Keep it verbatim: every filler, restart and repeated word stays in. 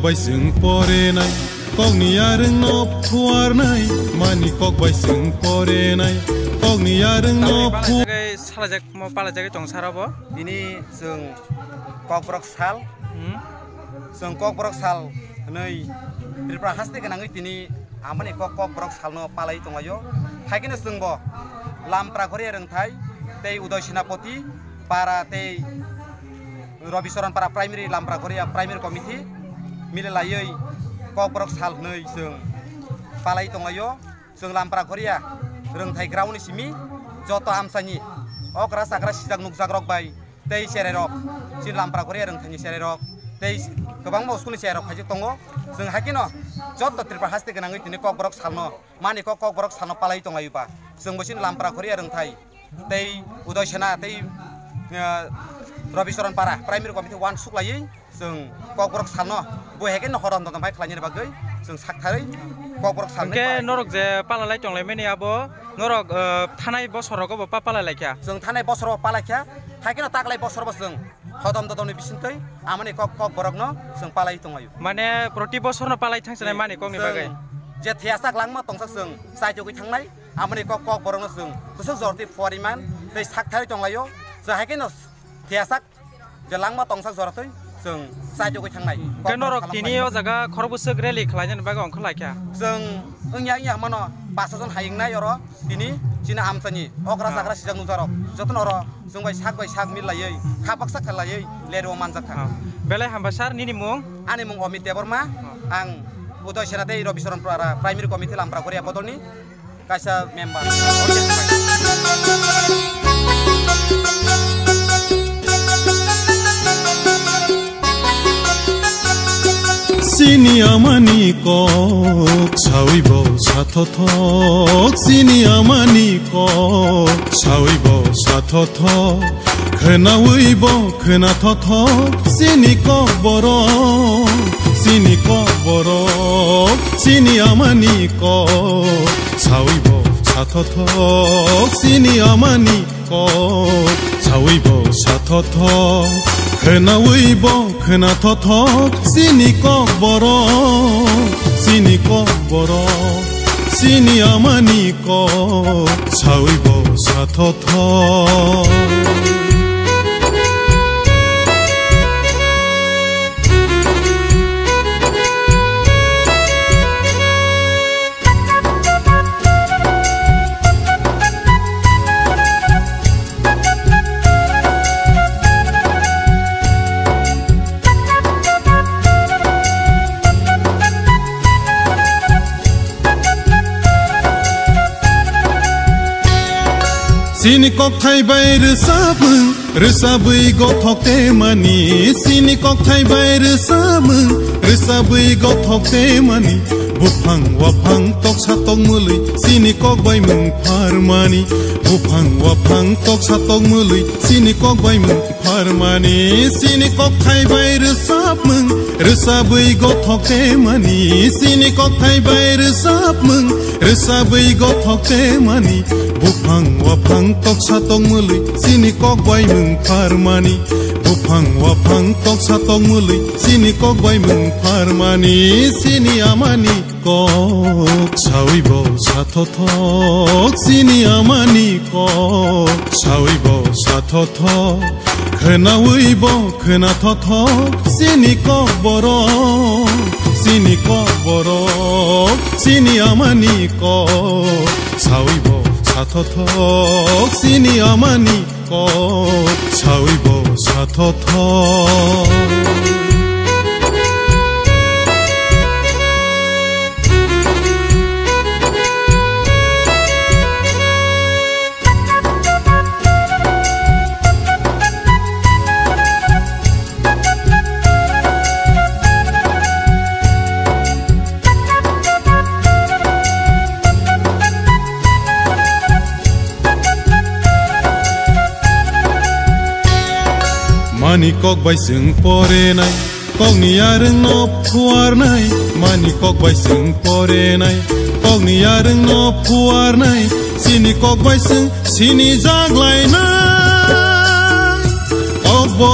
Bai chwng porenai, kokni yarwngno phuarnai, mani kok bai chwng porenai, kokni yarwngno phu- Salajak mo palajagwi tong sara bo. Tini chwng Kokborok sal. Hmm. Chwng Kokborok sal hwnwi Tripura haste gwnangwi tini amani kok, Kokborok salno palai tonglaio. Haikheno chwngbo Lampra Goria Rwngthai tei Udoy Senapati para tei Robi Charan para primary, Lampra Goria primary committee mili laiwi Kokborok sal hwnwi chwng palai tonglaio. Chwng Lampra Goria Rwngthai ground ni simi joto amchaini okra chakra sijak nukjak rok bai tei cherai rok, chini Lampra Goria Rwngthai ni cherai rok tei kwbangma school ni cherai rok phaijak tongo. Chwng haikheno joto Tripura haste gwnangwi tini Kokborok salno mani kok, Kokborok salno palai tonglaio ba. Chwngbo chini Lampra Goria Rwngthai tei Udoy Sena tei, eh, Robi Charan para primary committee one suklaiwi chwng Kokborok salno bo haikheno hodom dodom bai khlainani bagwi chwng saktharwi Kokborok salno. Hwnkhe palai norok je palalai tonglaimani abo norok, eh, thanai bosorogo bo pa palalai kha? Chwng thanai bosorogo palai kha, haikheno taklai bosorobo chwng hodom dodomni bisingtwi amani kok, Kokborokno chwng palai tonglaio. Mane proti bosorno palai thangsinai mani kokni bagwi? Chwng je thwiyasak langma tongsak chwng chaitugwi thangnai. Amoni kok, Kokborokno chwng kwswk jortwi phuariman tei saktharwi tonglaio. Chwng haikheno thwiyasak je langma tongsak joratwi chwng chaitugwi thangnai. Hwnkhe norok tini o jaga khorokbwswk rally khlainani bagwi ongkhorlaikha? Chwng wngya wngya hwnmano paso jon hayungnai oro tini chini amchaini okra chakra sijak nukjakrok jotono oro chwng bai sak bai sak mil laiwi kha baksa kha laiwi lerwi manjak kha. Ah. Belai hamba sir, nini mung? Ani mung Amit Debbarma. Ah. Ang Udoy Sena tei Robi Charan Para Primary Committee Lampra Goria bodolni kaisa member. Chini amani kok sawi bo sathothok, chini amani kok sawi bo sathothok, khwnawi bo khwnathothok, chini Kokborok, chini Kokborok, chini amani kok sawi bo sathothok, chini amani kok sawi bo sathothok, khwnawi bo khwnathothok, chini Kokborok, chini Kokborok, chini amani kok sawi bo sathothok. Chini kokthai bai rwchapmung, rwchabwi gothok temani, chini kokthai bai rwchapmung, rwchabwi gothok temani, buphang waphang toksa tokmwlwi, chini kok bai mung pharmani, buphang waphang toksa tokmwlwi, chini kok bai mung pharmani, chini kokthai bai rwchapmung, rwchabwi gothok temani, chini kokthai bai rwchapmung, rwchabwi gothok temani, buphang waphang toksa tokmwlwi, chini kok bai mung pharmani, buphang waphang toksa tokmwlwi, chini kok bai mung pharmani, chini amani kok sawi bo sathothok, chini amani kok sawi bo sathothok, khwnawi bo khwnathothok, chini Kokborok, chini Kokborok, chini amani kok sawi bo sathothok, chini amani kok sawi bo sathothok. Mani kok bai chwng porenai, kokni yarwngno phuarnai. Mani kok bai chwng porenai, kokni yarwngno phuarnai. Chini kok bai chwng sinijak lainai. Kok bo